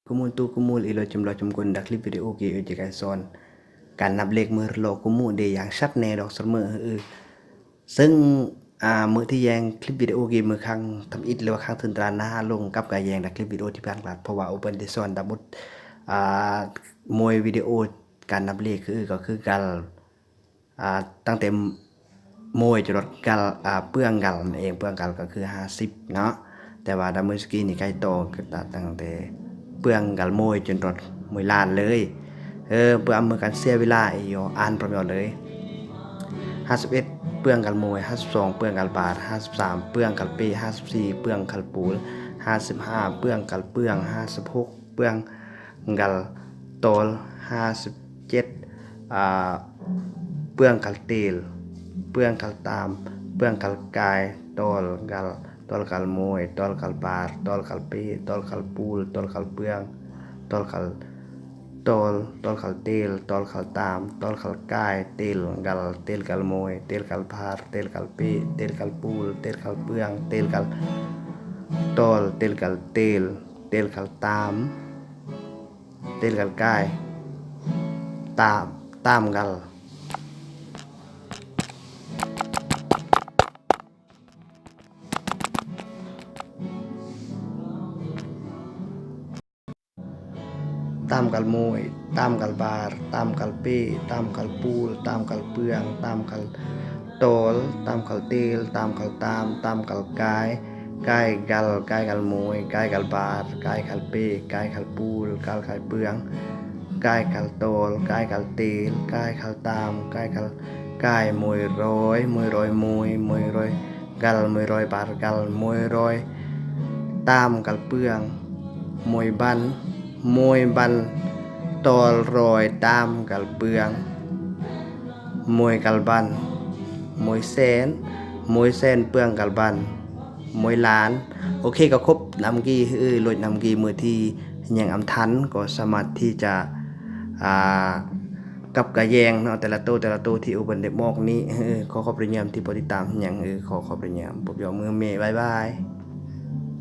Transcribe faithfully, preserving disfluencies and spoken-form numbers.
Kumun tu kumul ilo chum lo chum kun da clip video ki uji kai son. Kan nap lek mer lo kumu de yang sat ne dok serme, eh. Seng, ah, meh ti yang clip video ki meh khang tam it lo khang tun tran na lung kap ka yang da clip video ti bang lat. Phawa open de son da mut, ah, môi video kan nap lek, eh, ka ke gal. À, tăng te môi cho đọt gal, à, pương gal, eng pương gal ka khư ha sip no. Te wa da môi ski ni kai to, kơ ta tăng te pương gal môi cho đọt môi lan lơi. Ơ, pương môi kan sia vila yo an pram yo lơi. Ha sip et pương gal môi, ha sip song pương gal bar, ha sip sam pương gal pi, ha sip si pương gal pul, ha sip ha pương gal pương, ha sip huk pương gal tol, ha sip chet, à, pương gal til, pương gal tam, pương gal kai, tol gal, tol gal môi, tol gal bar, tol gal pi, tol gal pul, tol gal pương, tol gal tol, tol gal til, tol gal tam, tol gal kai, til gal, til gal môi, til gal bar, til gal pi, til gal pul, til gal pương, til gal tol, til gal til, til gal tam, til gal kai, tam, tam gal. Tam gal môi, tam gal bar, tam gal pi, tam gal pul, tam gal pương, tam gal tol, tam gal til, tam gal tam, tam gal kai, kai gal, kai gal môi, kai gal bar, kai gal pi, kai gal pul, kai gal pương, kai gal tol, kai gal til, kai gal tam, kai gal kai, môi roi, môi roi môi, môi roi gal, môi roi bar gal, môi roi tam gal pương, môi băn, môi băn tol roi tam gal pương, môi gal băn, môi sen, môi sen pương gal băn, môi lan. Ok, ka khôp năm gi, ư, lôch năm gi mơ thi nhang âm thanh có sa mát thi cha, à, cặp cả yang nó tê là tô, tê là tô thi u bân đẹp mok ni, ư, kho khôp rì nhâm thi bơ ti tam nhang, ư, kho khôp rì nhâm. Bụp yo mơ mê, bye bye.